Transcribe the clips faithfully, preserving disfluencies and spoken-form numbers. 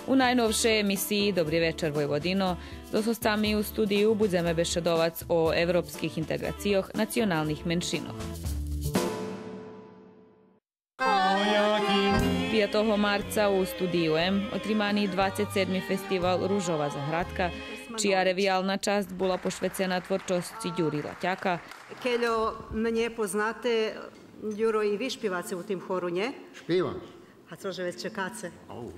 У найновшей емисиї Добри вечар, Войводино, зоз госцами у студию будземе бешедовац о европских интеґрацийох националних меншинох. Пятого марца у Студию М отримани двацец седми фестивал Ружова заградка, чия ревиялна часц була пошвецена творчосци Дюри Латяка. Кельо мнє познате, Дюро, и ви шпиваце у тим хору, нє? Шпивам. А цо же вец чекаце? Ау.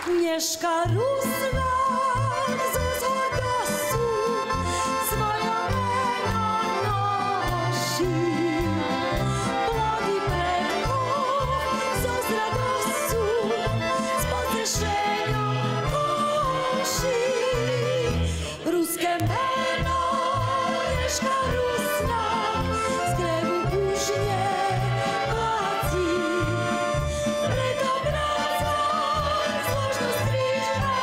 Нєшка Руснак зоз гордосцу свойо мено ноши. Плоди предкох зоз радосцу, з поцешеньом гоши. Руске мено нєшка Руснак з гребу уж нє плаци. Прето, братя, зложно стрижме,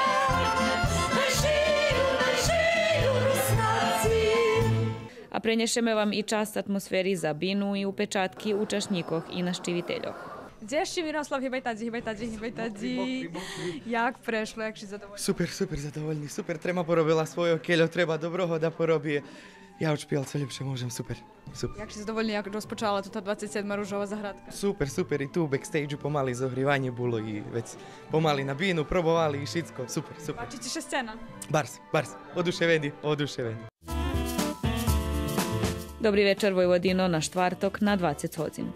най жию, най жию Руснаци. А пренєшеме вам и часц атмосфери за бину и упечатки учашнїкох и нащивительох. Дзешчи, Мирослав, гибай тадзи, гибай тадзи, гибай тадзи. Як прешло, як ши задовольни? Супер, супер задовольни, супер. Трема поробела свойо, кельо треба доброго да пороби. Я одшпивал цо лєпше можем, супер, супер. Як ши задовольни, як розпочала тута двацец седма Ружова заградка? Супер, супер, и ту у бекстейджу помали зогриванє було и вец помали на бину, пробовали и шицко, супер, супер. Пачи ци ше сцена? Барз, барз, одушевени, одушевени. Добри вечар, Войводино, на штварток на двацец годзин.